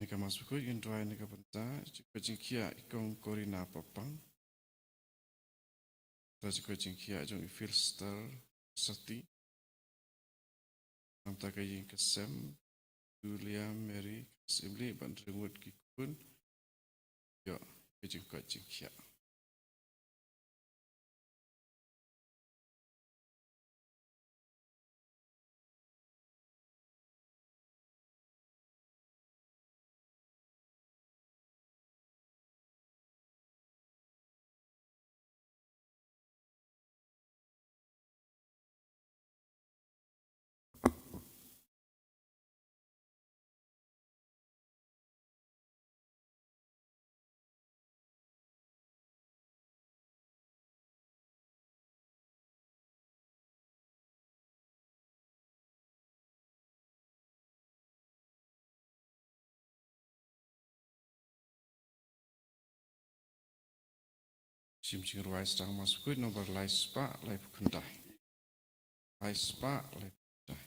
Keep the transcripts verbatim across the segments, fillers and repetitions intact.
Ka Mass Bakhuid ngin duwai na ka bynta jingkoit jingkhiah i Kong Corina Papang. Ka jingkoit jingkhiah jong i Filster Sati. Nangta ka ïing ka sem, Julia Mary, ka Syiem Lee, bad Ringwood ki khun. Ïoh, ka jingkoit jingkhiah. Shim shingrwai sdang Mass Bakhuid nombar lai spah laiphew khyndai. Lai spah laiphew khyndai.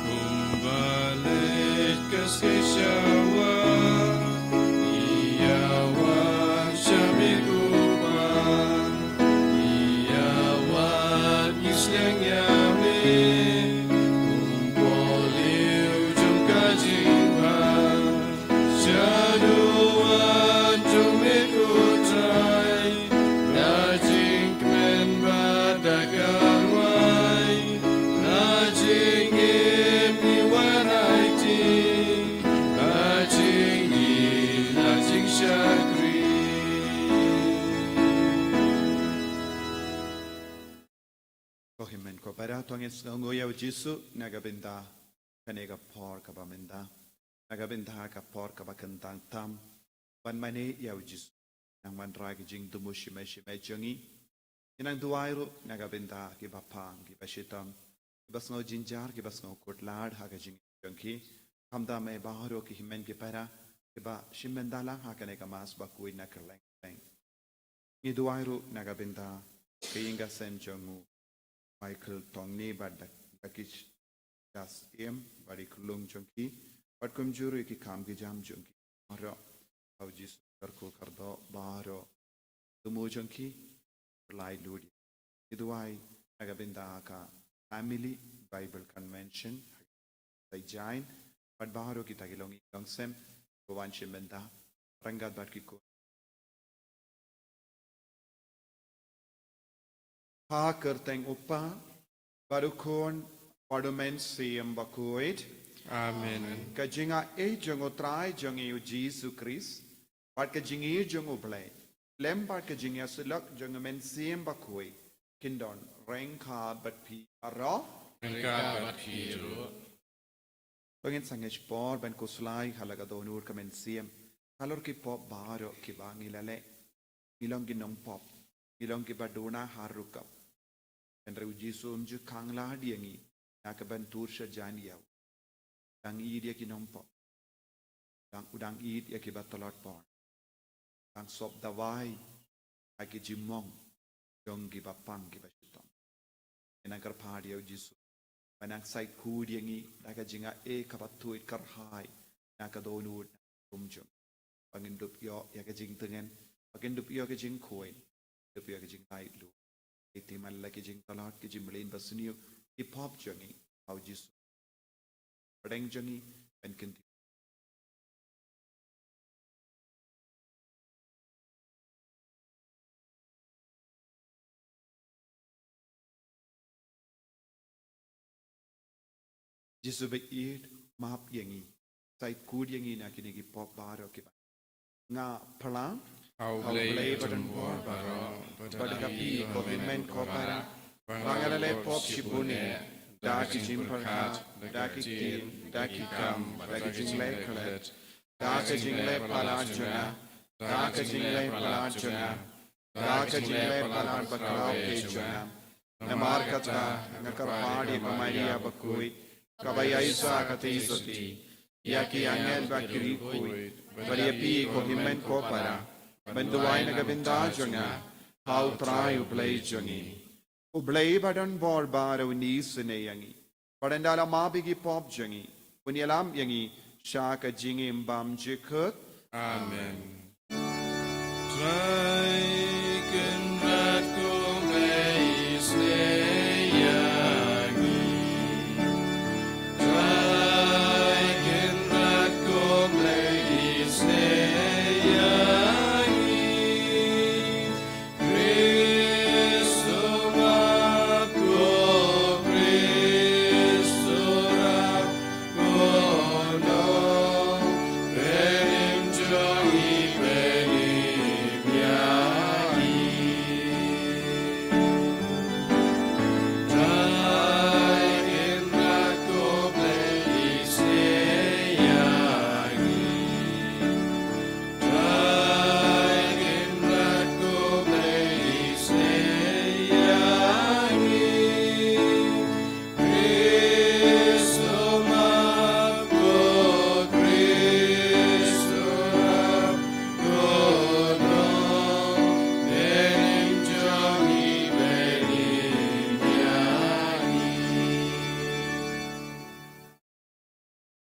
Kumba leit ka skei shawa, ïa wan sha me ko Pa, ïa wan ngi sliang ïa me, kum u pohliew jong ka jingbha. Shaduh wan jong me ko Trai, da jingkmen bad da ka rwai, da jingim ngi wan aiti, da jingïeit, da jingshakri. Ko hynmen ko para, to ngin sngewnguh ïa u Jisu na ka bynta kane ka por kaba mynta. Na ka bynta ka por kaba kyntang tam ban mane ïa u Jisu. Nang wanrah ki jingthmu shemai shemai jong ngi. Ngi nang duwai ruh na ka bynta kiba pang kiba shitom, kiba sngew jynjar, kiba sngew kut lad ha ka jingim jong ki. Khamtam ïa baroh ki hynmen ki para kiba shim bynta lang ha kane ka Mass Bakhuid na kylleng kylleng. Ngi duwai ruh na ka bynta ka ïing ka sem jong u Michael Tongne bad da, da ki, da ki syiem bad i khyllung jong ki, bad kumjuh ruh ki kam ki jam jong ki. Baroh, ha u Jisu kyrkhu kyrdoh baroh thmu jong ki, pynlait lut. Ngi duwai na ka bynta ka Family Bible Convention, Saitjaiñ, bad baroh kita ki longïing longsem, ba wan shim bynta ryngkat bad ki khun. Ha ka kyrteng u Kpa, bad u Khun, bad u Mynsiem Bakhuid. Amen. Ka jingaiei jong u Trai jong ngi u Jisu Khrist, bad ka jingïeit jong u Blei, lem bad ka jingïasyllok jong u Mynsiem Bakhuid, kin don ryngkat bad phi baroh. Ryngkat bad phi ruh. To ngin sa ngeit por ban khuslai ha la ka dohnud ka mynsiem halor ki pop baroh kiba ngi la leh. Ngi long ki nongpop, ngi long kiba duna ha rukom. Hynrei u Jisu um ju khang lad ïa ngi na ka ban tur sha jan ïa u. Dang ïeit ïa ki nongpop. Dang, u dang ïeit ïa kiba tlot por. Dang sop dawai ha ki jingmong jong kiba pang kiba shitom. Ngi nang kyrpad ïa u Jisu ba nang sait khuid ïa ngi da ka jingaiei kaba tuid kyrhai na ka dohnud na ka kum jong. Ba ngin dup ïoh ïa ka jingtngen, ba ngin dup ïoh ka jingkhuid, dup ïoh ka jinglaitluid. Aiti man la ki jingtlot, ki jingmlien basniew, ki pop jong ngi, ha u Jisu. Pdeng jong ngi, ban kyntiew. Jisu ba ïeit, map ïa ngi. Sait khuid ïa ngi na kine ki pop baroh kiba nga phla. Ha u Blei ba don bor baroh, bad ha phi ko hynmen ko para, ba nga la leh pop shibun eh, da ki jingpyrkhat, da ki ktien, da ki kam, da ki jingleh klet, da ka jingleh palat jong nga, da ka jingleh palat jong nga, da ka jingleh palat bakhraw eh jong nga. Namar kata nga kyrpad ïa ka Maria bakhuid, kaba ïaishah katei sotti, ïa ki angel bad ki riewkhuid, bad ïa phi ko hynmen ko para, ban duwai na ka bynta jong nga ha U Trai U Blei jong ngi. U Blei ba don bor baroh un isynei ïa ngi, bad un da la map ïa ki pop jong ngi, un ïalam ïa ngi sha ka jingim bymjukut. Amen. Trai Kynrad ko Blei isynei ïa ngi. Trai Kynrad ko Blei isynei ïa ngi. Khrist u map ko, Khrist u rap ko, nongpynim jong ngi, pynim ïa ngi. Trai Kynrad ko Blei isynei ïa ngi.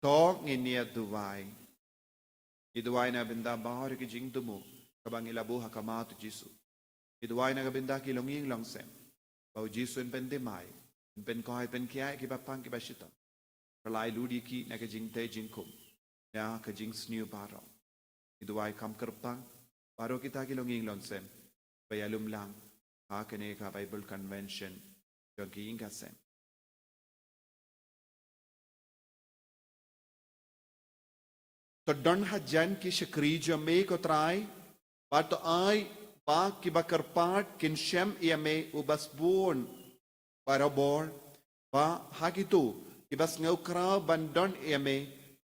To ngin ïa duwai. Ngi duwai na ka bynta baroh ki jingthmu kaba ngi la buh ha khmat U Jisu. Ngi duwai na ka bynta ki longïing longsem, ba U Jisu un pynthymmai, un pynkhiah, pynkhiah ïa kiba pang kiba shitom. Pynlait lut ïa ki na ka jingtei jingkhum, na ka jingsniew baroh. Ngi duwai kham kyrpang baroh kita ki longïing longsem ba ïalum lang ha kane ka Bible Convention jong ki ïing ki sem. To don hajan ki shakri jong me ko Trai, bad to ai ba kiba kyrpad kin shem ïa me uba sbun barabor, ba ha kito kiba sngew khraw ban don ïa me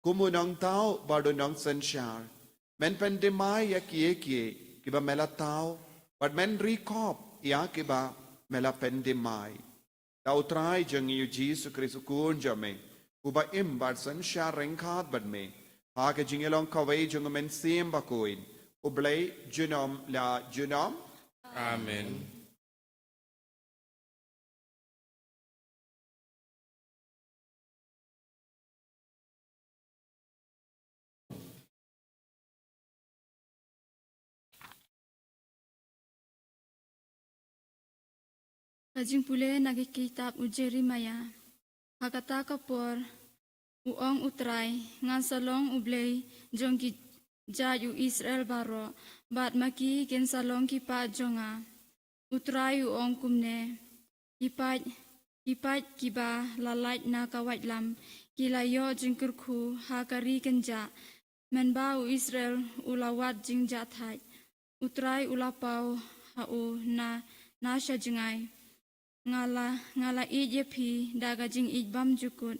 kum u nongthaw bad u nongsynshar, men pynthymmai ïa kiei kiei kiba me la thaw, bad men ri khop ïa kiba me la pynthymmai. Da U Trai jong ngi U Jisu Khrist U Khun jong me, uba im bad synshar ryngkat bad me ha ka jingïalong kawei jong U Mynsiem Bakhuid, U Blei junom la junom. Amen. Ka jingpule na ka kitab u Jeremiah. Ha kata ka por, u ong U Trai, ngan sa long U Blei jong ki jait u Israel baroh, bad ma ki kin sa long ki paid jong nga. U Trai u ong kumne: Ki paid, ki paid kiba la lait na ka waitlam, ki la ïoh jingkyrkhu ha ka ri kynjah, mynba u Israel u la wad jingjahthait. U Trai u la paw ha u na, na sha jngai. Nga la, nga la ïeit ïa phi da ka jingïeit bymjukut.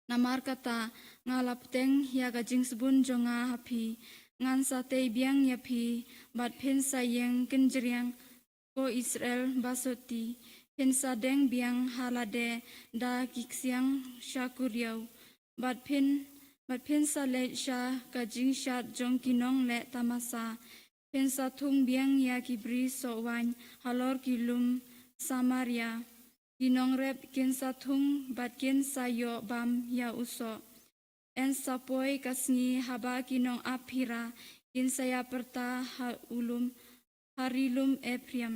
Namar kata, nga la bteng ïa ka jingsbun jong nga ha phi. Ngan sa tei biang ïa phi, bad phin sa ïeng kynjriang, ko Israel basotti. Phin sa deng biang ha lade da ki ksiang shakuriaw, bad phin, bad phin sa leit sha ka jingshad jong ki nongleh tamasa. Phin sa thung biang ïa ki bri soh waiñ halor ki lum Samaria. Ki nongrep kin sa thung bad kin sa ïoh bam ïa u soh. Yn sa poi ka sngi haba ki nongap phira kin sa ïa pyrta ha u lum, ha ri lum Ephraim.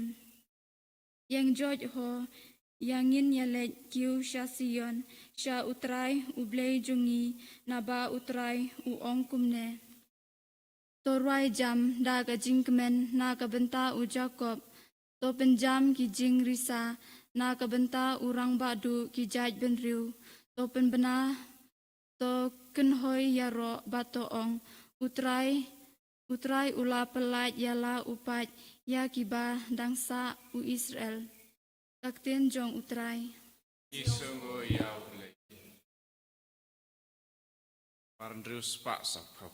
Ïeng joit ho, ïa ngin ïa leit kiew sha Sion, sha U Trai U Blei jong ngi, naba U Trai u ong kumne: To rwai jam da ka jingkmen na ka bynta u Jakob. To pynjam ki jingrisa na ka bynta u rangbah duh ki jaitbynriew. To pynbna, to kynhoi ïaroh bad to ong: U Trai, U Trai u la pyllait ïa la u paid ïa kiba dang sah, u Israel. Ka ktien jong U Trai. Ngi sngewnguh ïa U Blei. Arphew hynriew spah saphew.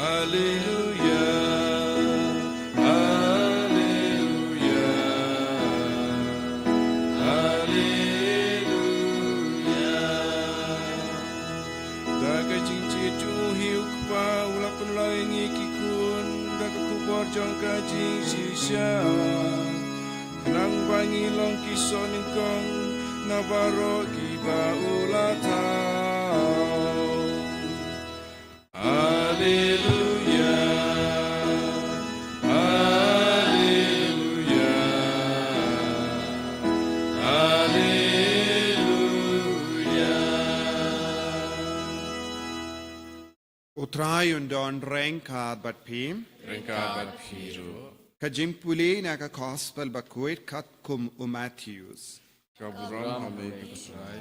Haleluya, haleluya, haleluya. Da ka jingjia jong u Kpa u la pynlong ïa ngi ki khun da ka khubor jong ka jingshisha. Khnang ba ngi long ki soh nyngkong na baroh kiba u la thaw. Haleluya, haleluya, haleluya. U Trai un don ryngkat bad phi. Ryngkat bad phi ruh. Ka jingpule na ka Gospel bakhuid katkum u Mathaios. Ka burom ha me ko Trai.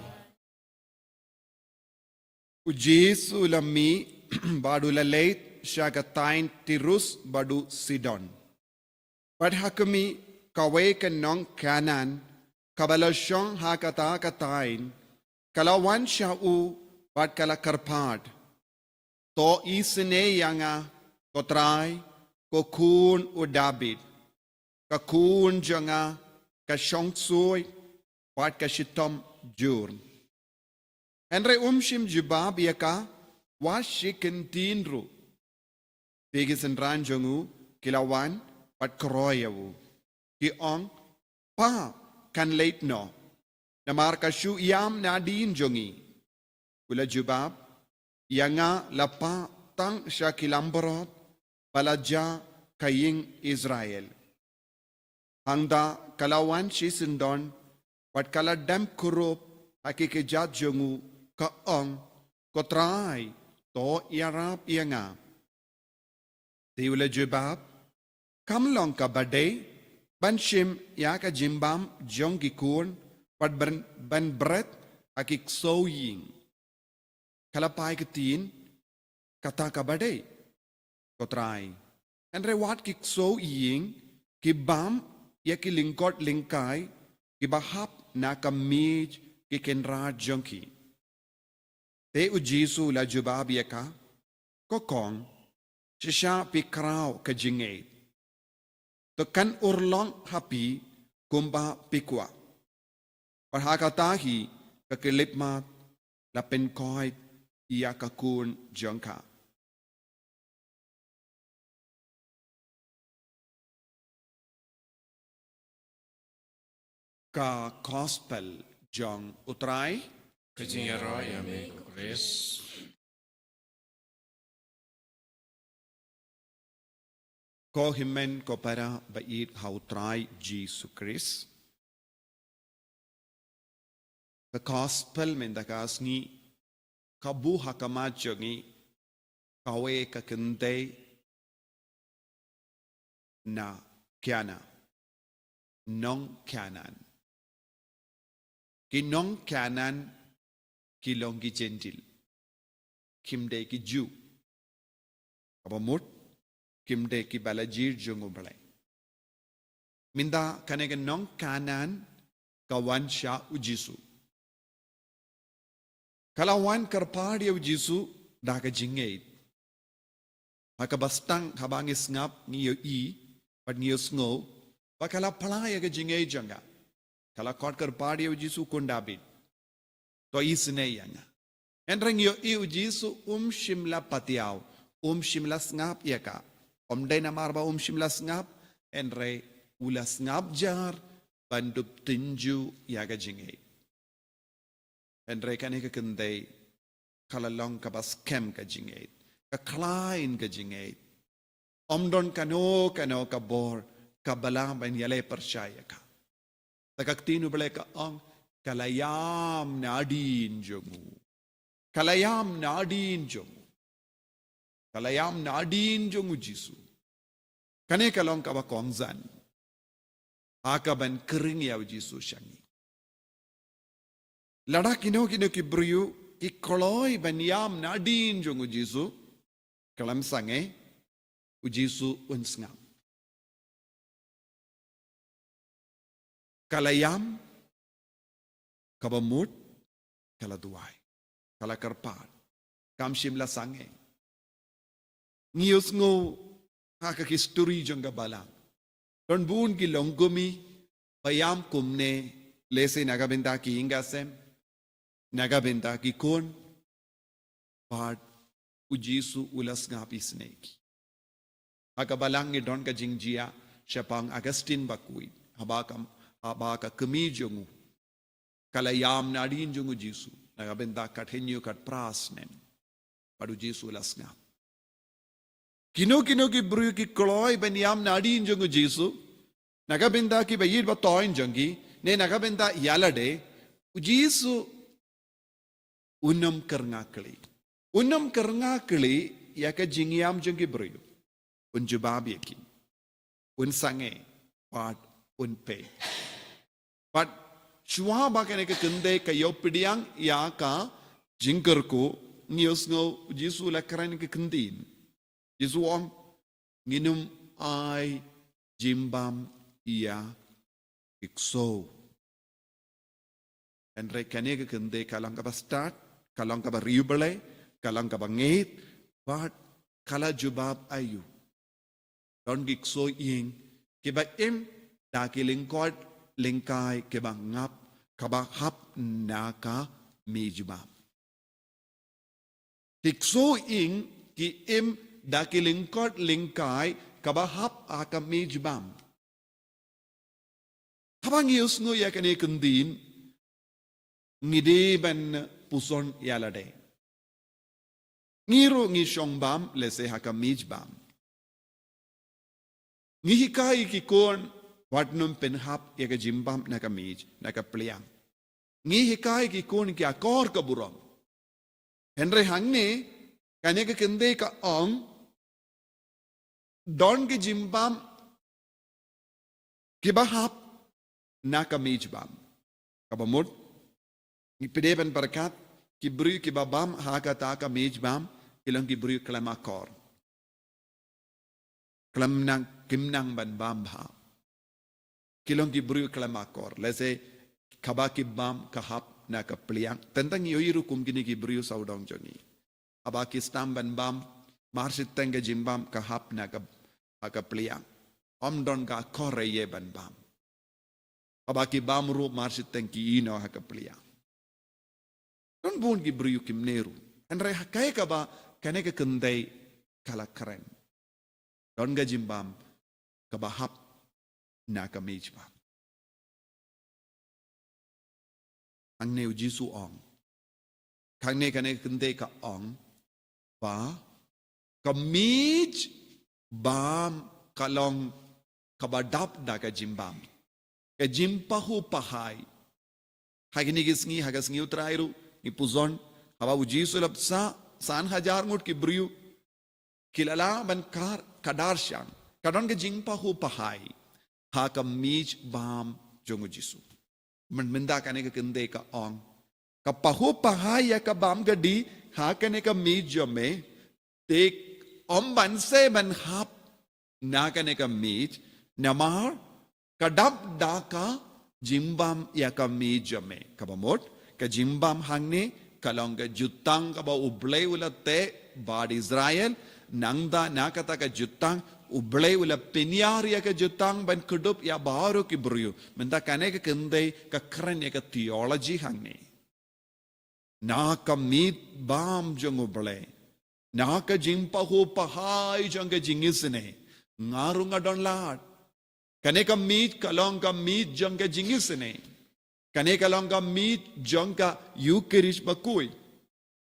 U Jisu u la mih bad u la leit sha ka thaiñ Tirus bad u Sidon. Bad ha khmih, kawei ka nong Kanaan kaba la shong ha kata ka thaiñ ka la wan sha u bad ka la kyrpad, "To isynei ïa nga, ko Trai, ko khun u Dabid. Ka khun jong nga ka shong suid bad ka shitom jur." Hynrei um shym jubab ïa ka wat shi kyntien ruh. Te ki synran jong u ki la wan bad kyroi ïa u, ki ong, "Pa, kan leit noh, namar ka shu ïam nadien jong ngi." U la jubab, "Ïa nga la pah tang sha ki langbrot ba la jia ka ïing Israel." Hangta ka la wan shisyndon bad ka la dem kurup ha ki kjat jong u, ka ong, "Ko Trai, to ïarap ïa nga." Te u la jubab, "Kam long kaba dei ban shim ïa ka jingbam jong ki khun bad ban, ban bret ha ki ksew ïing?" Ka la phai ktien, "Kata kaba dei, ko Trai. Hynrei wat ki ksew ïing ki bam ïa ki lyngkot lyngkai kiba hap na ka miej ki kynrad jong ki." Te u Jisu u la jubab ïa ka, "Ko kong, shisha phi khraw ka jingngeit. To kan urlong ha phi kumba phi kwah." Bad ha kata hi ka khyllipmat la pynkoit ïa ka khun jong ka. Ka Gospel jong u Trai. Ka jingïaroh ïa me ko Khrist. Ko hynmen ko para ba ïeit ha u Trai Jisu Khrist. Ka Gospel mynta ka sngi ka buh ha khmat jong ngi kawei ka kynthei na Kana, nong Kanaan. Ki nong Kanaan ki long ki Jentil, kim dei ki Jiw. Kaba mut, kim dei ki ba la jied jong U Blei. Mynta kane ka nong Kanaan ka wan sha u Jisu. Ka la wan kyrpad ïa u Jisu da ka jingngeit. Ha kaba sdang haba ngi sngap ngi ïohi bad ngi ïohsngew ba ka la phla ïa ka jingngeit jong ka. Ka la khot kyrpad ïa u Jisu, "Khun Dabid, to isynei ïa nga." Hynrei ngi ïohi u Jisu um shym la patiaw, um shym la sngap ïa ka. Ym dei namar ba um shym la sngap, hynrei u la sngap jar ban dup tynjuh ïa ka jingngeit. Hynrei kane ka kynthei ka la long kaba skhem ka jingngeit, ka khlaiñ ka jingngeit. Ym don kano kano ka bor kaba lah ban ïaleh pyrshah ïa ka. Te ka ktien U Blei ka ong, ka la ïam nadien jong u. Ka la ïam nadien jong u. Ka la ïam nadien jong u Jisu. Kane ka long kaba kongsan ha kaban khring ïa u Jisu sha ngi. Lada kino kino ki briew ki kloi ban ïam nadien jong u Jisu, khlem sangeh, u Jisu un sngap. Ka la ïam, kaba mut, ka la duwai, ka la kyrpad, kam shym la sangeh. Ngi ïohsngew ha ka histori jong ka balang. Don bun ki longkmie ba ïam kumne, lehse na ka bynta ki ïing ki sem, na ka bynta ki khun, bad u Jisu u la sngap isynei. Ha ka balang ngi don ka jingjia shaphang Augustine bakhuid, haba ka, haba ka kmie jong u ka la ïam nadien jong u Jisu na ka bynta khathynñiew khatphra snem, bad u Jisu u la sngap. Kino kino ki briew ki kloi ban ïam nadien jong u Jisu na ka bynta kiba ïeit ba thoiñ jong ki, ne na ka bynta ïa lade, u Jisu un ym kyrngakli. Un ym kyrngakli ïa ka jingïam jong ki briew. Un jubab ïa ki. Un sangeh bad un peit. Bad shuwa ba kane ka kynthei ka ïoh pdiang ïa ka jingkyrkhu, ngi ïohsngew u Jisu u la kren ka ktien. Jisu u ong, ngin ym ai jingbam ïa ki ksew. Hynrei kane ka kynthei ka long kaba stad, ka long kaba riewblei, ka long kaba ngeit, bad ka la jubab aïu. Don ki ksew ïing kiba im da ki lyngkot lyngkai kiba ngap, kaba hap na ka miej bam. Ki ksew ïing ki im da ki lyngkot lyngkai kaba hap ha ka miej bam. Haba ngi ïohsngew ïa kane ka ktien, ngi dei ban pyrshang ïa lade. Ngi ruh ngi shong bam lehse ha ka miej bam. Ngi hikai ki khun wat nym pynhap ïa ka jingbam na ka miej, na ka pliang. Ngi hikai ki khun ki akor ka burom. Hynrei hangne, kane ka kynthei ka ong, don ki jingbam kiba hap na ka miej bam. Kaba mut, ngi pdiang ban pyrkhat, ki briew kiba bam ha kata ka miej bam ki long ki briew khlem akor. Khlem nang, kim nang ban bam bha. Ki long ki briew khlem akor. Lehse kaba ki bam ka hap na ka pliang. Tang tang ïohi ruh kum kine ki briew sawdong jong ngi. Haba ki sdang ban bam, mar shiteng ka jingbam ka hap na ka, ha ka pliang. Ym don ka akor ïa ban bam. Haba ki bam ruh mar shiteng ki ïehnoh ha ka pliang. Don bun ki briew kim ïehnoh ruh. Hynrei ha kaei kaba kane ka kynthei ka la kren. Don ka jingbam kaba hap na ka miej bam. Hangne u Jisu u ong. Hangne kane ka kynthei ka ong ba ka miej bam ka long kaba dap da ka jingbam. Ka jingpahuh pahai. Ha kine ki sngi, ha ka sngi U Trai ruh, ngi pyrshang, haba u Jisu u la bsa, san hajar ngut ki briew ki la lah ban kar, ka darshan, ka don ka jingpahuh pahai ha ka miej bam jong u Jisu. Myn, mynta kane ka kynthei ka ong, ka pahuh pahai ïa ka bam ka dih ha kane ka miej jong me, te ym ban sngewbha ban hap na kane ka miej, namar ka dap da ka jingbam ïa ka miej jong me. Kaba mut, ka jingbam hangne ka long ka jutang kaba U Blei u la teh bad Israel. Nangta na kata ka jutang U Blei u la pynïar ïa ka jutang ban kdup ïa baroh ki briew. Mynta kane ka kynthei ka kren ïa ka theology hangne. Na ka miej bam jong U Blei, na ka jingpahuh pahai jong ka jingisynei, nga ruh nga don lad. Kane ka miej ka long ka miej jong ka jingisynei. Kane ka long ka miej jong ka Eucharist bakhuid.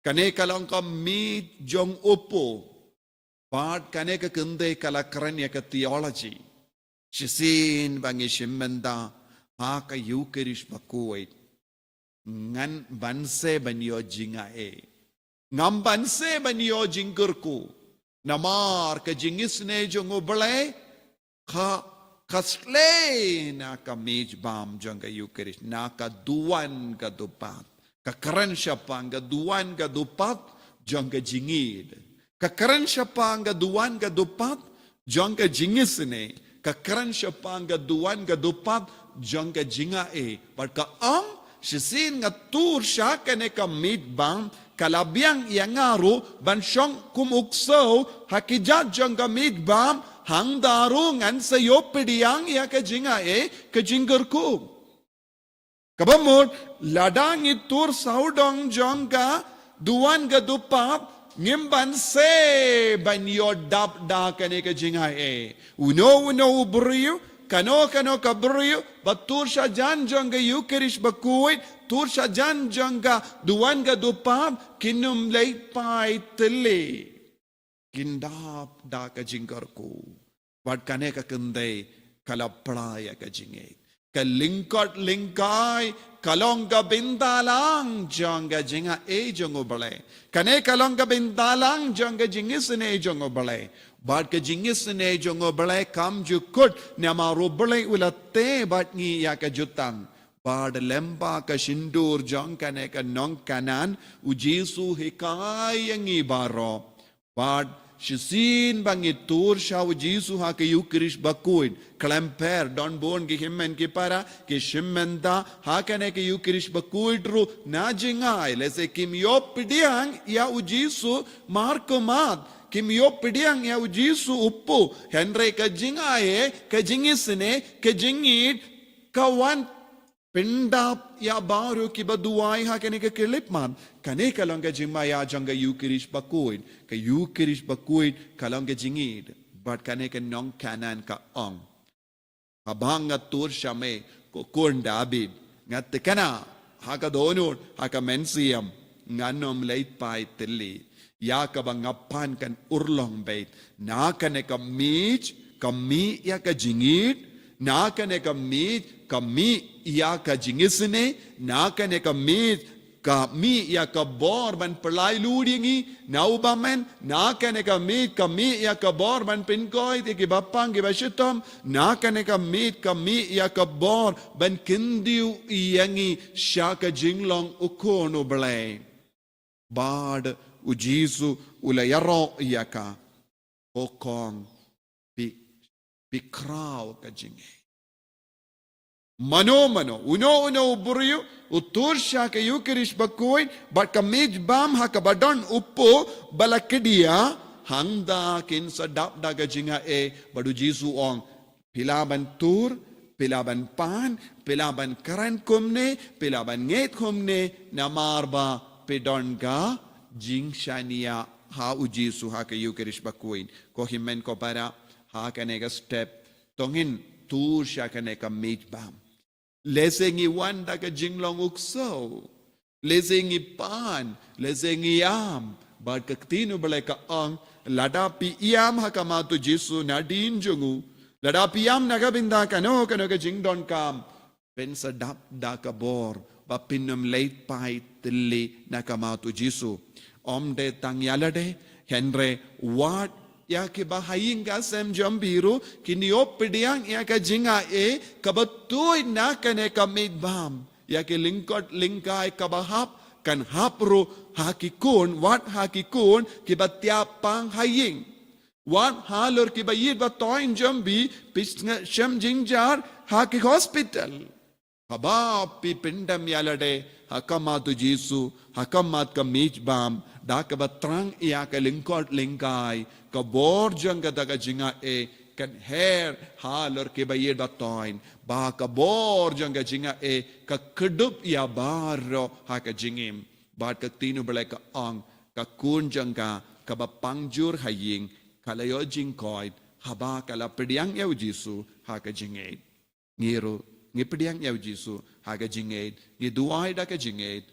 Kane ka long ka miej jong U Blei. Bad kane ka kynthei ka la kren ïa ka theology. Shisien ba ngi shim mynta ha ka Eucharist bakhuid, ngam ban sngewbha ban ïoh jingai. Ngam ban sngewbha ban ïoh jingkyrkhu. Namar ka jingisynei jong U Blei ka, ka sleh na ka miej bam jong ka Eucharist, na ka duwan ka dupat. Ka kren shaphang ka duwan ka dupat jong ka jingïeid. Ka kren shaphang ka duwan ka dupat jong ka jingisynei. Ka kren shaphang ka duwan ka dupat jong ka jingai. Bad ka ong, shisien nga tur sha kane ka miej bam, Ka la biang ïa nga ruh ban shong kum u ksew ha ki jait jong ka miej bam, hangta ruh ngan sa ïoh pdiang ïa ka jingai, ka jingkyrkhu. Kaba mut, lada ngi tur sawdong jong ka duwan ka dupap, ngim banse ban ïoh dap da kane ka jingai. Uno uno u briew, kano kano ka briew ba tur shajan jong ka Ïukharist Bakhuid, tur shajan jong ka duwan ka dupap, kin ym leit phai tylli. Kin dap da ka jingkyrkhu. Bad kane ka kynthei ka la pynlait ïa ka jingngeit. Ka lyngkot lyngkai ka long ka bynta lang jong ka jingai jong U Blei. Kane ka long ka bynta lang jong ka jingisynei jong U Blei. Bad ka jingisynei jong U Blei kam ju kut namar U Blei u la teh bad ngi ïa ka jutang. Bad lyngba ka shyntur jong kane ka nong Kanaan, U Jisu hikai ïa ngi baroh. Bad shisien ba ngi tur sha U Jisu ha ka Ïukharist Bakhuid, khlem pher, don bun ki hynmen ki para ki shim bynta ha kane ka Ïukharist Bakhuid ruh na jingai, lehse kim ïoh pdiang ïa U Jisu markhmat, kim ïoh pdiang ïa U Jisu u Kpu, hynrei ka jingai, ka jingisynei, ka jingïeid ka wan pyndap ïa baroh kiba duwai ha kane ka khyllipmat. Kane ka long ka jingmaïa jong ka Ïukharist Bakhuid. Ka Ïukharist Bakhuid ka long ka jingïeid. Bad kane ka nong Kanaan ka ong, haba nga tur sha me ko khun Dabid, nga thikna ha ka dohnud, ha ka mynsiem, ngan ym leit phai tylli. Ïa kaba nga pan kan urlong beit. Na kane ka miej ka mih ïa ka jingïeid. Na kane ka miej ka mih ïa ka jingisynei. Na kane ka miej ka mih ïa ka bor ban pynlait lut ïa ngi na u bymman. Na kane ka miej ka mih ïa ka bor ban pynkhuid ïa kiba pang kiba shitom. Na kane ka miej ka mih ïa ka bor ban kyntiew ïa ngi sha ka jinglong u khun U Blei. Bad U Jisu u la ïaroh ïa ka, "Ko kong, phi, phi khraw ka jingngeit." Mano mano, uno uno u briew u tur sha ka Ïukharist Bakhuid bad ka miej bam ha kaba don u Kpu ba la kdiah, hangta kin sa dap da ka jingai, bad U Jisu u ong, "Phi lah ban tur, phi lah ban pan, phi lah ban kren kumne, phi lah ban ngeit kumne, namar ba phi don ka jingshaniah ha U Jisu ha ka Ïukharist Bakhuid." Ko hynmen ko para, ha kane ka step, to ngin tur sha kane ka miej bam. Lehse ngi wan da ka jinglong u ksew. Lehse ngi pan, lehse ngi ïam. Bad ka ktien U Blei ka ong, lada phi ïam ha khmat U Jisu nadien jong u, lada phi ïam na ka bynta kano kano ka jingdonkam, phin sa dap da ka bor ba phin ym leit phai tylli na khmat U Jisu. Ym dei tang ïa lade, hynrei wat ïa kiba ha ïing ha sem jong phi ruh kin ïoh pdiang ïa ka jingai kaba tuid na kane ka miej bam. Ïa ki lyngkot lyngkai kaba hap kan hap ruh ha ki khun, wat ha ki khun kiba thiah pang ha ïing. Wat halor kiba ïeit ba thoiñ jong phi, phi sngewsih shem jynjar ha ki hospital. Haba phi pyndem ïa lade ha khmat U Jisu, ha khmat ka miej bam, da kaba thrang ïa ka lyngkot lyngkai, ka bor jong kata ka jingai kan her halor kiba ïeit ba thoiñ, ba ka bor jong ka jingai ka kdup ïa baroh ha ka jingim. Bad ka ktien U Blei ka ong, ka khun jong ka kaba pang jur ha ïing ka la ïoh jingkoit haba ka la pdiang ïa U Jisu ha ka jingngeit. Ngi ruh ngi pdiang ïa U Jisu ha ka jingngeit, ngi duwai da ka jingngeit,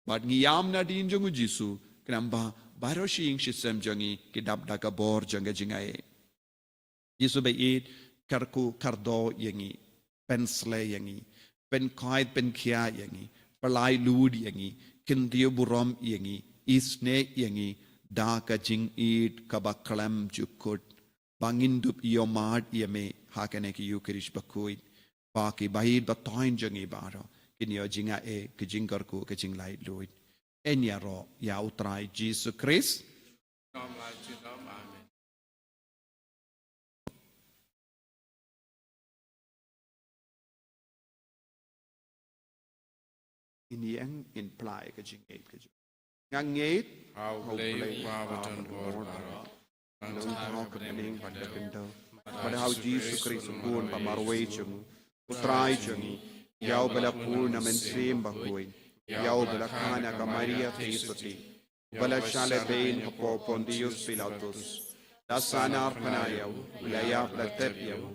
bad ngi ïam nadien jong U Jisu, khnang ba baroh shi ïing shi sem jong ngi ki dap da ka bor jong ka jingai. Jisu ba ïeit, kyrkhu kyrdoh ïa ngi, pynsleh ïa ngi, pynkhuid pynkhiah ïa ngi, pynlait lut ïa ngi, kyntiew burom ïa ngi, isynei ïa ngi da ka jingïeit kaba khlem jukut. Ba ngin dup ïohmad ïa me ha kane ka Ïukharist Bakhuid, ba kiba ïeit ba thoiñ jong ngi baroh kin ïoh jingai, ka jingkyrkhu, ka jinglait lut. Yn ïaroh ïa U Trai Jisu Khrist. Amen. Ngin ïeng, ngin pynlait ka jingngeit ka jong Nga ngeit ha U Blei U Kpa ba don bor baroh, ba nongthoh ka bneng bad ka khyndew, bad ha U Jisu Khrist U Khun ba marwei jong U Trai jong ngi, ïa uba la pur na Mynsiem Bakhuid, ïa uba la kha na ka Maria Theisotti, uba la shah lehbeiñ hapoh Pontius Pilatus, la sahnarphna ïa u, u la ïap, la tep ïa u,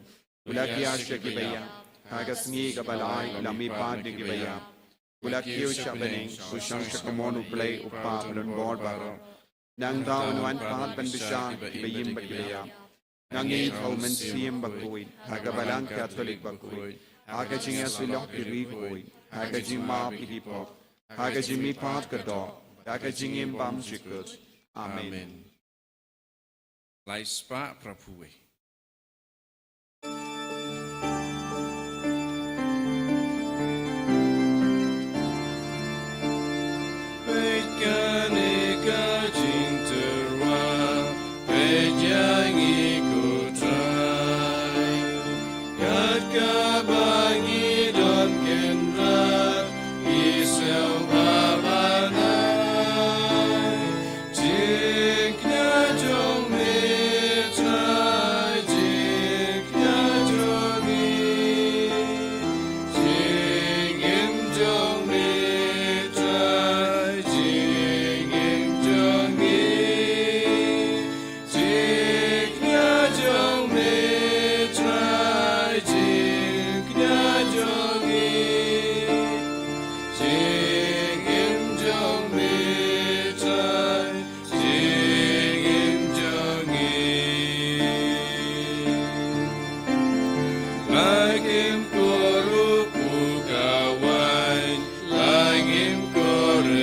u la kylla sha kiba ïap, ha ka sngi kaba lai u la mihpat na kiba ïap, u la kiew sha bneng, u shong sha kamon U Blei U Kpa ba don bor baroh. Nangta un wan pat ban bishar kiba im bad kiba ïap. Nga ngeit ha U Mynsiem Bakhuid, ha ka Balang Katholik bakhuid, ha ka jingïasyllok ki riewkhuid, ha ka jingmap ïa ki pop, ha ka jingmihpat ka doh, ha ka jingim bymjukut. Amen. Amen. Lai spah phra phew wei. Peit kane ka jingtyrwa, peit ïa ngi ko Trai. Kat kaba ngi don kynrad, ngi sngewbha ban ai jingkñia jong me Trai, jingkñia jong ngi. Jingim jong me Trai, jingim jong ngi. Jingkñia jong me Trai, jingkñia jong ngi. Jingim jong me Trai, jingim jong ngi. La ngim kyrkhu ka waiñ, la ngim kyrkhu.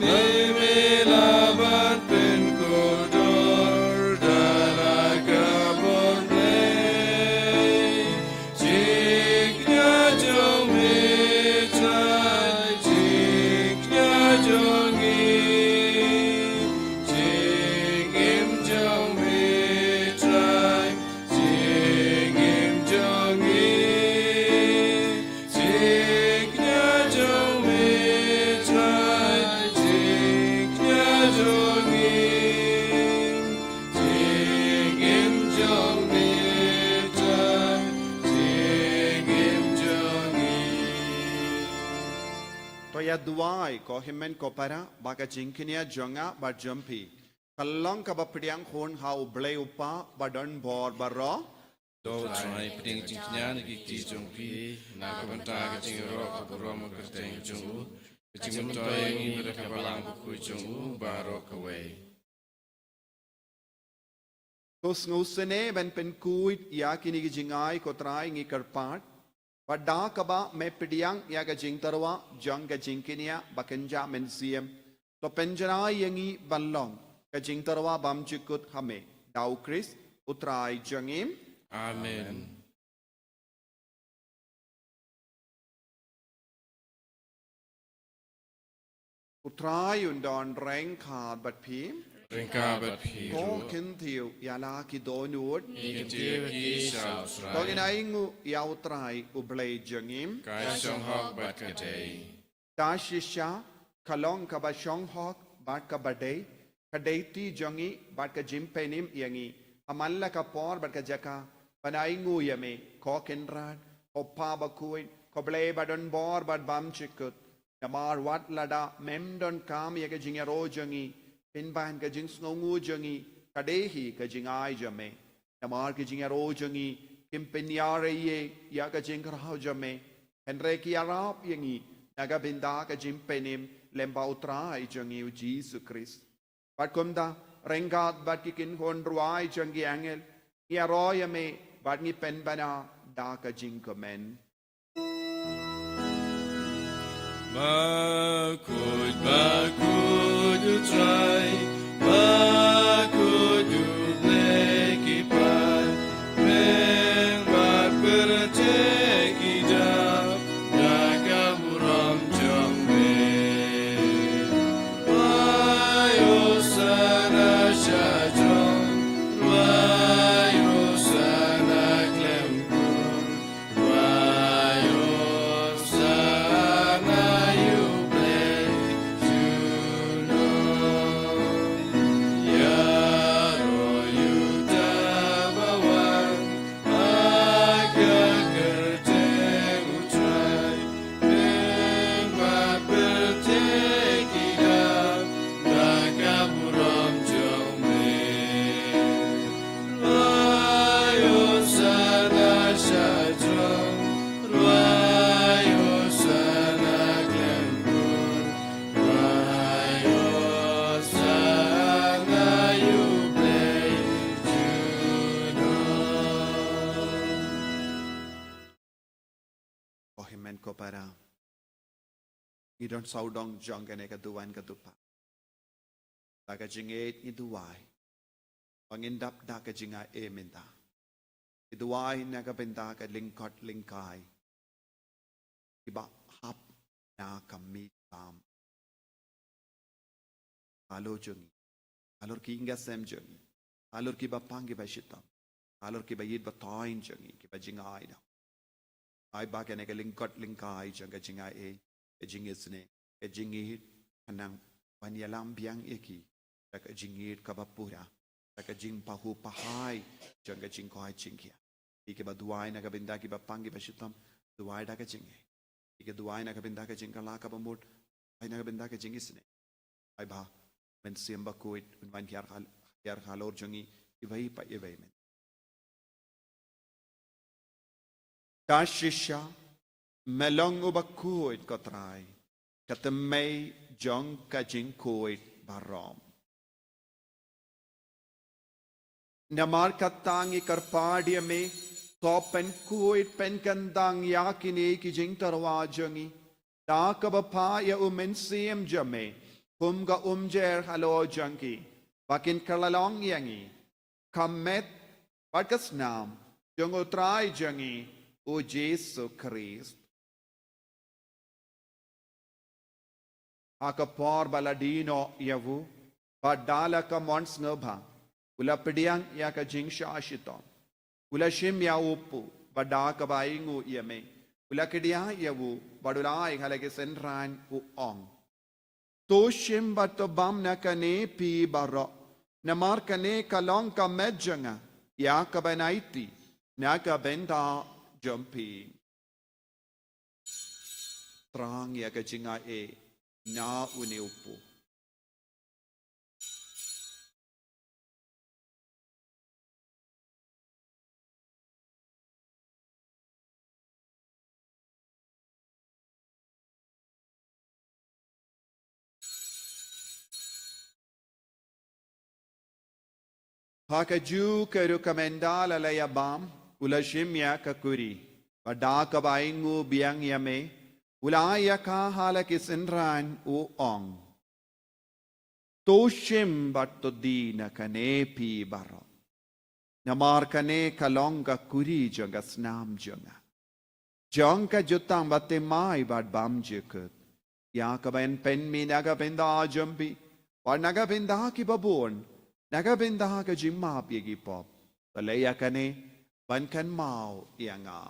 Me, me la ban pynkordor da la ka bor Blei. Jingkñia jong me Trai, jingkñia jong ngi. Jingim jong me Trai, jingim jong ngi. Jingkñia jong me Trai, jingkñia jong ngi. Jingim jong me Trai, jingim jong ngi. To ïa duwai ko hynmen ko para ba ka jingkñia jong nga bad jong phi kan long kaba pdiang khun ha U Blei U Kpa ba don bor baroh. To Trai, pdiang jingkñia na ki kti jong phi na ka bynta ka jingïaroh ka burom ka kyrteng jong u, ka jingmyntoi ïa ngi na ka Balang Bakhuid jong u baroh kawei. To sngewsynei ban pynkhuid ïa kine ki jingai ko Trai, ngi kyrpad ba da kaba me pdiang ïa ka jingtyrwa jong ka jingkñia ba kynja mynsiem, to pynjngai ïa ngi ban long ka jingtyrwa bymjukut ha me. Da U Khrist U Trai jong ngi. Amen. U Trai un don ryngkat bad phi. Ryngkat bad phi ruh. Ko kyntiew ïa la ki dohnud. Ngi kyntiew ïa ki sha U Trai. To ngin ainguh ïa U Trai U Blei jong ngi. Ka shong hok bad ka dei. Ka shisha ka long kaba shong hok bad kaba dei, ka dei kti jong ngi bad ka jingpynim ïa ngi ha man la ka por bad ka jaka ban ainguh ïa me, ko Kynrad, ko Pa Bakhuid, ko Blei ba don bor bad bymjukut. Namar wat lada mem donkam ïa ka jingïaroh jong ngi, pynban ka jingsngewnguh jong ngi ka dei hi ka jingai jong me. Namar ki jingïaroh jong ngi kim pynïar ei ïa ka jingkhraw jong me, hynrei ki ïarap ïa ngi na ka bynta ka jingpynim lem bad U Trai jong ngi U Jisu Khrist. Bad kumta, ryngkat bad ki kynhun rwai jong ki angel, ngi ïaroh ïa me bad ngi pynbna da ka jingkmen. Bakhuid, bakhuid U Trai, bakhuid U Blei ki paidbah bad pyrthei ki dap da ka burom jong me. Wai Hosana sha throne, wai Hosana khlem kur. Wai Hosana ïa U Blei, Ko para, ngi don sawdong jong kane ka duwan ka dupa. Da ka jingngeit ngi duwai ba ngin dap da ka jingaiei mynta. Ngi duwai na ka bynta ka lyngkot lyngkai kiba hap na ka mih tam halor jong ngi, halor ki ïing ki sem jong ngi, halor kiba pang kiba shitom, halor kiba ïeit ba toiñ jong ngi, kiba jingai da. Ai ba kane ka lyngkot lyngkai jong ka jingaiei, ka jingisynei, ka jingngeit, ka nang ban ïalam biang ïa ki da ka jingngeit kaba pura, da ka jingpahuh pahai jong ka jingkoit jingkhiah. Ïa kiba duwai na ka bynta kiba pang kiba shitom, duwai da ka jingngeit. Ïa ki duwai na ka bynta ka jingkylla kaba mut, ai na ka bynta ka jingisynei. Ai ba Mynsiem Bakhuid un wan hiar hal-, hiar halor jong ngi iwei pa iwei mynta. Ka shisha, me long uba khuid ko Trai, ka tymmen jong ka jingkhuid baroh. Namar kata ngi kyrpad ïa me, to pynkhuid pynkyndang ïa kine ki jingtyrwa jong ngi da kaba phah ïa u Mynsiem jong me kum ka umjer halor jong ki, ba kin kylla long ïa ngi ka met bad ka snam jong u Trai jong ngi u Jisu Khrist. Ha ka por ba la die noh ïa u, bad da la ka mon sngewbha, u la pdiang ïa ka jingshah shitom. U la shim ïa u kpu, bad da kaba ainguh ïa me, u la kdiah ïa u, bad u la ai ha la ki synran, u ong: To shim bad to bam na kane phi baroh, namar kane ka long ka met jong nga ïa kaban aiti na ka bynta jong phi. Thrang ïa ka jingaiei na une u kpu. Ha kajuh ka rukom ynda la la ïa bam, u la shim ïa ka kuri, bad da kaba ainguh biang ïa me, u la ai ïa ka ha la ki synran, u ong: To shim bad to die na kane phi baroh, namar kane ka long ka kuri jong ka snam jong nga, jong ka jutang bathymmai bad bymjukut, ïa kaban pynmih na ka bynta jong phi bad na ka bynta kiba bun, na ka bynta ka jingmap ïa ki pop. To leh ïa kane ban kynmaw ïa nga.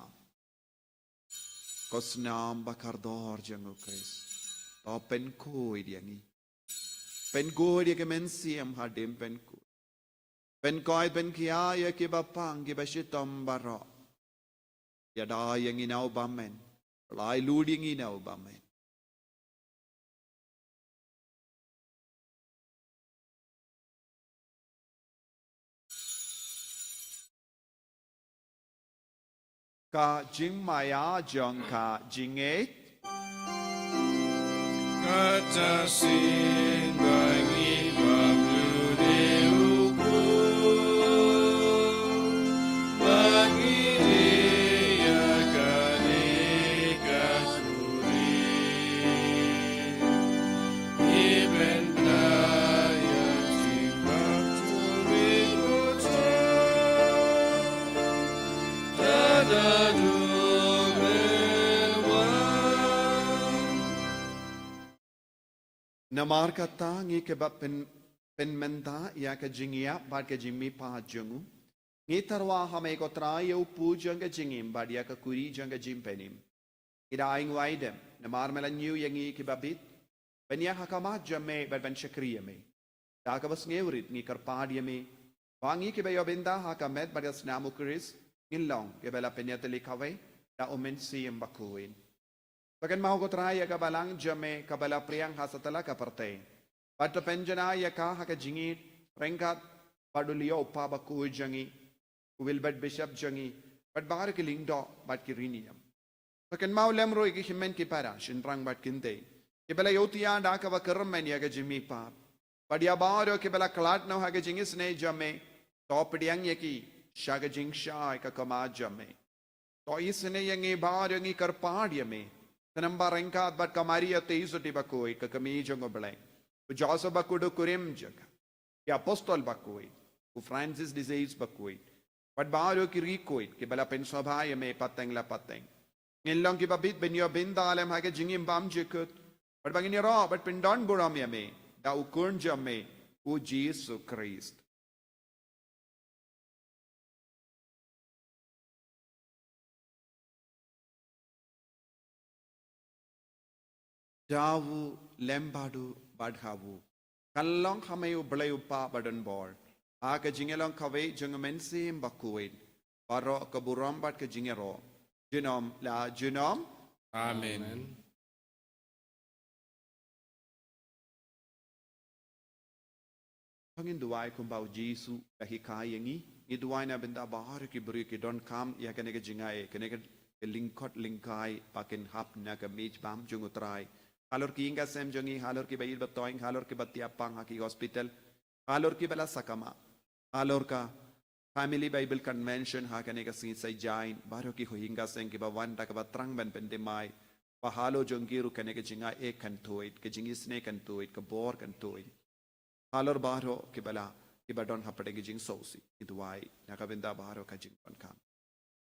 Ko snam ba kordor jong u Khrist, to pynkhuid ïa ngi. Pynkhuid ïa ki mynsiem hadien pynkhuid. Pynkhuid pynkhia ïa kiba pang kiba shitom baroh. Ïada ïa ngi na u bymmen. Lai lut ïa ngi na u bymmen. Ka jingmaïa jong ka jingngeit. Kata sien ba ngi bam lune u kpu, ba ngi die ïa kane ka kuri. Ngi bynta ïa jingpang jong me ko Trai. Namar kata ngi kiba pyn, pynmynta ïa ka jingïap bad ka jingmihpat jong u, ngi tyrwa ha me ko Trai ïa u kpu jong ka jingim bad ïa ka kuri jong ka jingpynim. Ngi da ainguh aidem namar me la ñiew ïa ngi kiba bit ban ïaid ha khmat jong me bad ban shakri ïa me. Da kaba sngewrit ngi kyrpad ïa me ba ngi kiba ïoh bynta ha ka met bad ka snam u Khrist ngin long kiba la pynïatylli kawei da u Mynsiem Bakhuid. To kynmaw ko Trai ïa ka balang jong me kaba la pdiang ha satlak ka pyrthei, bad to pynjanai ïa ka ha ka jingïeit ryngkat bad u Leo u Pap bakhuid jong ngi, u Wilbert Bishop jong ngi, bad baroh ki lyngdoh bad ki riewniam. To kynmaw lem ruh ïa ki hynmen ki para, shynrang bad kynthei, kiba la ïohthiah da kaba kyrmen ïa ka jingmihpat, bad ïa baroh kiba la khlad noh ha ka jingisynei jong me, to pdiang ïa ki sha ka jingshai ka khmat jong me. To isynei ïa ngi baroh, ngi kyrpad ïa me, Synshar ryngkat bad ka Maria Theisotti bakhuid, ka kmie jong U Blei, u Joseph bakhuid u kurim jong ka, ki apostol bakhuid, u Francis de Sales bakhuid, bad baroh ki riewkhuid kiba la pynsngewbha ïa me pateng la pateng. Ngin long kiba bit ban ïoh bynta lem ha ka jingim bymjukut, bad ba ngin ïaroh bad pyndonburom ïa me da u Khun jong me, u Jisu Khrist. Da u lem bad u bad ha u, kan long ha me U Blei U Kpa badonbor, ha ka jingïalong kawei jong U Mynsiem Bakhuid, baroh ka burom bad ka jingïaroh, junom la junom. Amen. Ngin duwai kumba u Jisu u la hikai ïa ngi. Ngi duwai na bynta baroh ki briew ki donkam ïa kane ka jingai, kane ka lyngkot lyngkai ba kin hap na ka mih bam jong U Trai. Halor ki ïing ki sem jong ngi, halor kiba ïeit ba toiñ, halor kiba thiah pang ha ki hospital, halor kiba la sakma, halor ka Family Bible Convention ha kane ka sngi Saitjaiñ, baroh ki huhing ka seng kiba wan da kaba thrang ban pynthymmai ba halor jong ki ruh kane ka jingai kan tuid, ka jingisynei kan tuid, ka bor kan tuid. Halor baroh kiba la, kiba don hapdeng ka jingsngewsih, ngi duwai na ka bynta baroh ka jingdonkam.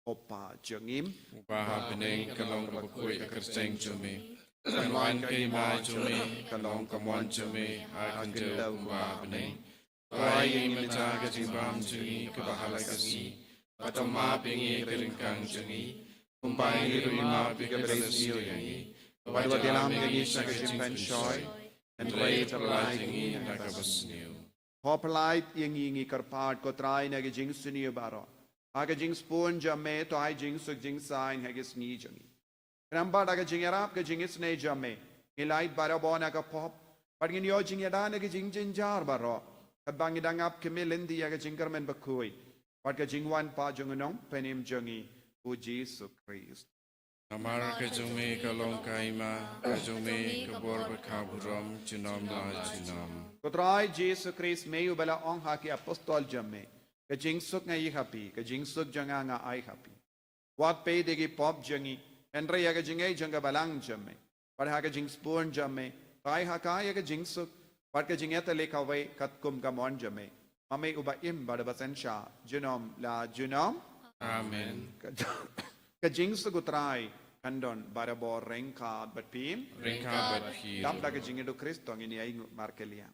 Ko Pa jong ngi, uba ha bneng, ka long kaba khuid ka kyrteng jong me. Kan wan ka hima jong me, kan long ka mon jong me ha ka khyndew kumba ha bneng. Pynlait ïa ngi mynta ka jingbam jong ngi kaba ha la ka sngi. Bad to map ïa ngi ïa ki ryngkang jong ngi, kumba ngi ruh ngi map ïa ki ba la sniew ïa ngi. Bad wat ïalam ïa ngi sha ka jingpynshoi, hynrei to pynlait ïa ngi na kaba sniew. To pynlait ïa ngi, ngi kyrpad, ko Trai, na ki jingsniew baroh. Ha ka jingsbun jong me to ai jingsuk jingsaiñ ha ki sngi jong ngi. Khnang ba da ka jingïarap ka jingisynei jong me, ngin lait barabor na ka pop, bad ngin ïoh jingïada na ki jingjynjar baroh, katba ngi dang ap khmih lynti ïa ka jingkyrmen bakhuid bad ka jingwan pat jong U Nongpynim jong ngi, u Jisu Khrist. Namar ka jong me ka long ka hima, ka jong me ka bor bad ka burom, junom la junom. Ko Trai Jisu Khrist, me uba la ong ha ki apostol jong me, ka jingsuk nga ai ha phi, ka jingsuk jong nga nga ai ha phi. Wat peit ïa ki pop jong ngi, hynrei ïa ka jingngeit jong ka balang jong me. Bad ha ka jingsbun jong me, to ai ha ka ïa ka jingsuk bad ka jingïatylli kawei katkum ka mon jong me, ma me uba im bad uba synshar, junom la junom. Amen. Ka, ka jingsuk U Trai kan don barabor ryngkat bad phi. Ryngkat bad phi. Dap da ka jingïaduh Khrist to ngin ïa ainguh markylliang.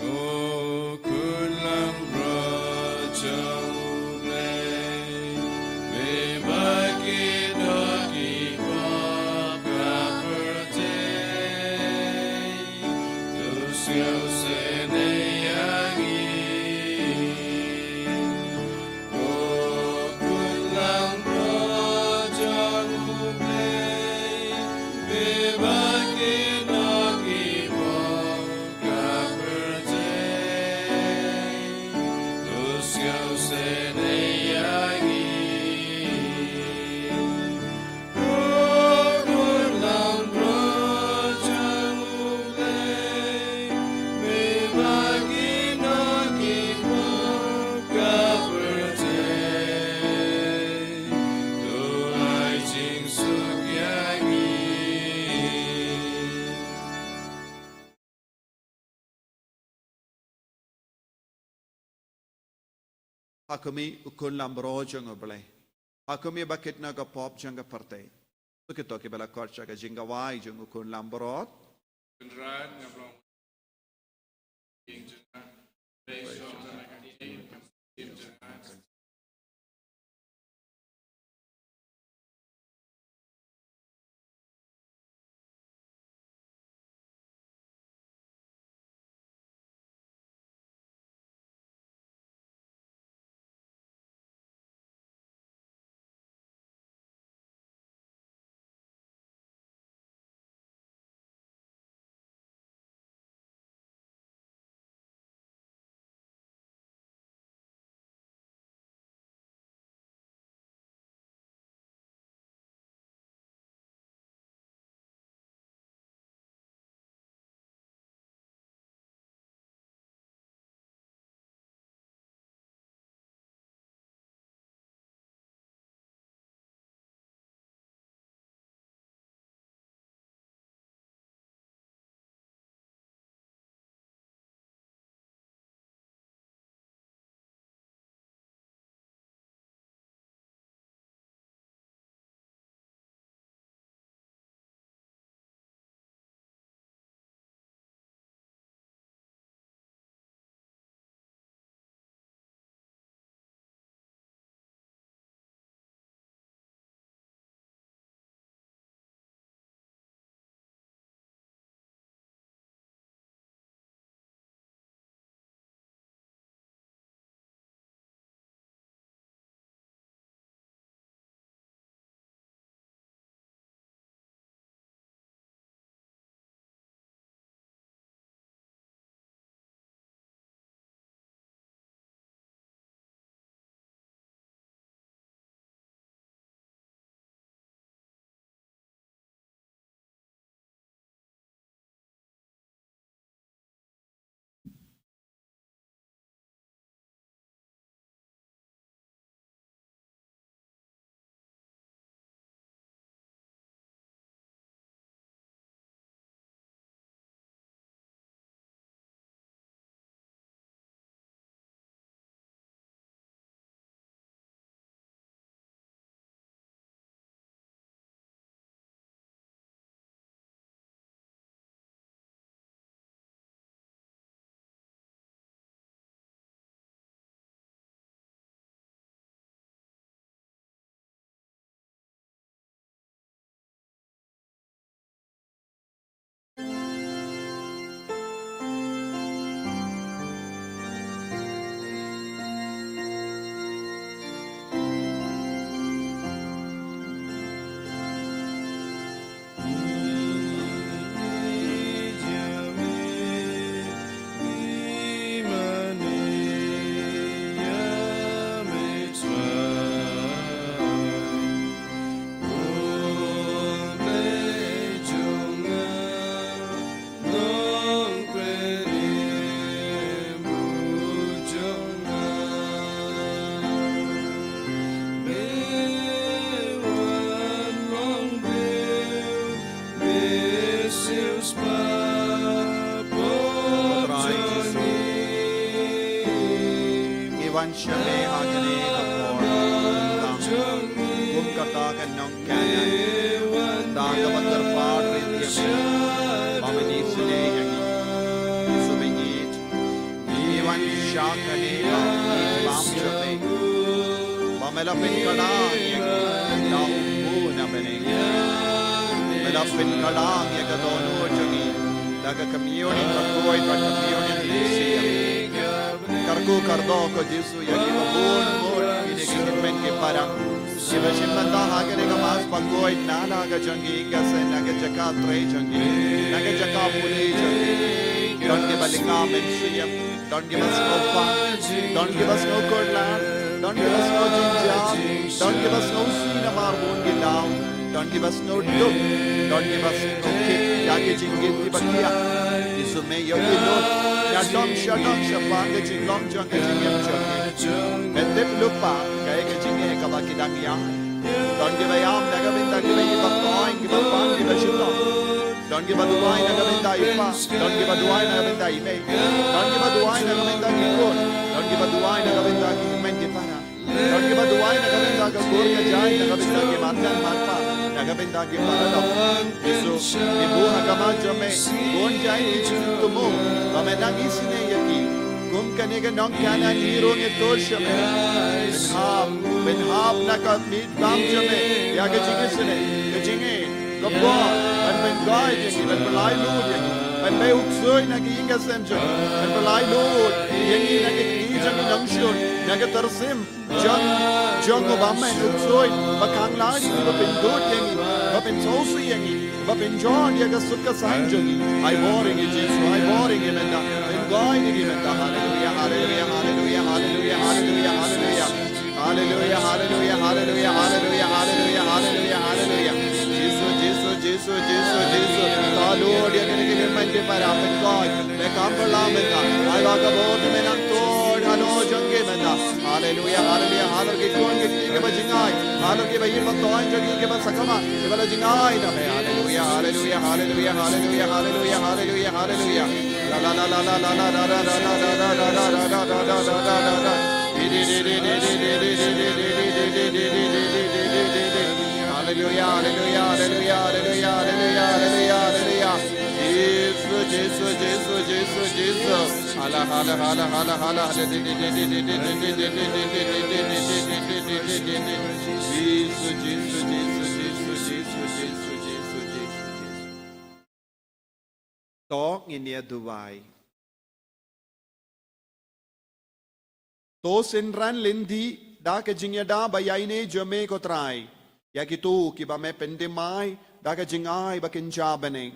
Ko Khun langbrot jong U Blei, me ba kynnoh ki pop ka pyrthei, to sngewsynei ïa ngi. Ko Khun langbrot jong U Blei, me ba kynnoh ki pop ka pyrthei, to sngewsynei ïa ngi. Ha khmih, U Khun langbrot jong U Blei. Ha khmih, ba kynnoh ka pop jong ka pyrthei. To kito kiba la khot sha ka jingkhawai jong U Khun langbrot. Sha me ha kane ka por, kum kata ka nong Kanaan, da kaba kyrpad rit ïa me ba men isynei ïa ngi. Jisu, ba ngi, ngi wan sha kane ka ïing bam jong me, ba me la pynkhlaiñ ïa ngi da u khun na bneng. Me la pynkhlaiñ ïa ka dohnud jong ngi da ka communion, ka khuid bad ka communion, ka ïing. Kyrkhu kyrdoh ko Jisu ïa kiba bun bun, kine ki hynmen ki para kiba shim bynta ha kane ka Mass bakhuid na la ka jong ki ïing ka sem, na ka jaka trei jong ki, na ka jaka pule jong ki. Don kiba lynga mynsiem, don kiba sngewbha, don kiba sngew kordor, don kiba sngew jynjar, don kiba sngewsih namar bun ki daw, don kiba sngew duk, don kiba sngew kit ïa ki jingkit kiba kiar. Jisu, me ïohi lut, ïa dong sha dong shaphang ka jinglong jong ka jingim jong ki. Me tip lypa kaei ka jingeh kaba ki dang ïaid. Don kiba ïam na ka bynta kiba ïeit, kiba toiñ, kiba pang, kiba shitom. Don kiba duwai na ka bynta i pa, don kiba duwai na ka bynta i mei, don kiba duwai na ka bynta ki khun, don kiba duwai na ka bynta ki hynmen ki para, don kiba duwai na ka bynta ka kur ka jaiñ, na ka bynta ki marjan marpa, na ka bynta ki paralok. Jisu, ngi buh ha ka mar jong me bun jaiñ ki jingthmu ba me nang isynei ïa ki. Kum kane ka nong Kanaan, ngi ruh ngi tur sha me. Pynhap, pynhap na ka miet bam jong me ïa ka jingisynei, ka jingïeit, ka bor, ban pynguid ïa ngi, ban pynlait luid ïa ngi, ban pynbeit u ksuid na ka ïing ka sem jong ngi, ban pynlait luid ïa ngi na ka kti jong ki nongshun, na ka tyrsim jong, jong u bymman, u ksuid ba khang lad ïa ngi, ba pyndud ïa ngi, ba pynsngewsih ïa ngi, ba pynjot ïa ka suk ka saiñ jong ngi. Ai bor ïa ngi Jisu, ai bor ïa ngi mynta, pynguid ïa ngi mynta. Haleluia, haleluia, haleluia, haleluia, haleluia, haleluia. Haleluia, haleluia, haleluia, haleluia, haleluia, haleluia, haleluia. Jisu, Jisu, Jisu, Jisu, Jisu. Taluid ïa kine ki hynmen ki para, pynkoit. Me kam pynlong mynta. Ai ba ka bor jong me nang tuid halor jong ki mynta. Haleluia, haleluia, halor ki khun ki kti kiba jngai. Halor kiba ïeit ba toiñ jong ki kiba sakma, kiba la jngai na me. Haleluia, haleluia, haleluia, haleluia, haleluia, haleluia, haleluia. Haleluia, haleluia, haleluia, haleluia, haleluia, haleluia. Jisu, Jisu, Jisu, Jisu, Jisu. Hala, hala, hala, hala, hala. Jisu, Jisu, Jisu, Jisu, Jisu, Jisu, Jisu, Jisu, Jisu. To ngin ïa duwai. To synran lynti da ka jingïada ba ïaineh jong me ko Trai ïa kito kiba me pyndem ai da ka jingai ba kynja bneng.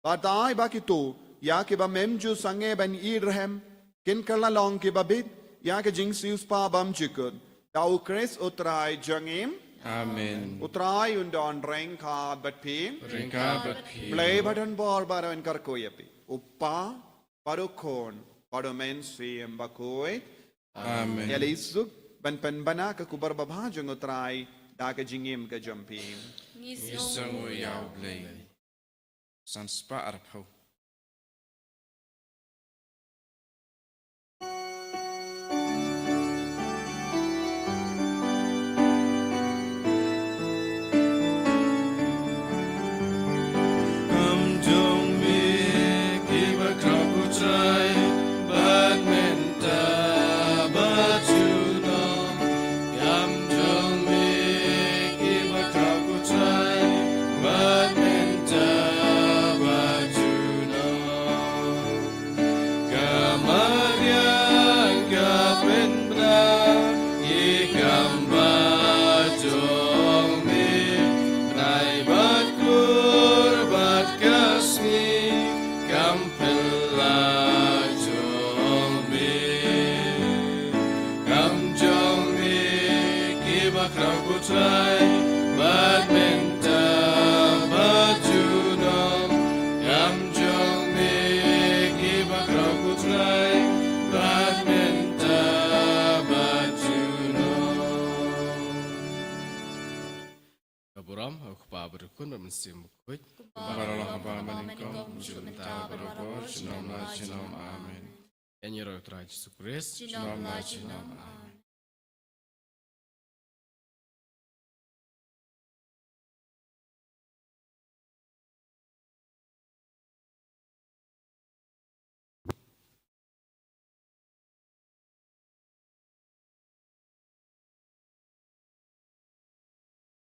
Bad ai ba kito ïa kiba mem ju sangeh ban ïeit rhem kin kylla long kiba bit ïa ka jingsiewspah bymjukut. Da U Khrist U Trai jong ngi. Amen. U Trai un don ryngkat bad phi. Ryngkat bad phi. Blei ba don bor baroh un kyrkhu ïa phi. U Kpa, bad U Khun, bad U Mynsiem Bakhuid. Amen. Ïa leit suk ban pynbna ka khubor babha jong U Trai da ka jingim ka jong phi. Ngi sngewnguh ïa U Blei. San spah arphew. Kam jong me kiba khraw ko Trai, bad mynta bad junom. Kam jong me kiba khraw ko Trai, bad mynta bad junom. Ka mariang ka pynbna ïa ki kam ba jong me, bnai bad kur bad ka sngi kam pynlah jong me. Kam jong me kiba khraw ko Trai, bad mynta bad junom. Kam jong me kiba khraw ko Trai, bad mynta bad junom. Ka burom ha U Kpa bad U Khun bad U Mynsiem Bakhuid. Kumba la long ha bneng, mynta bad barabor, junom la junom. Amen. Ïa ngi ruh U Trai Jisu Khrist. Junom la junom. Amen.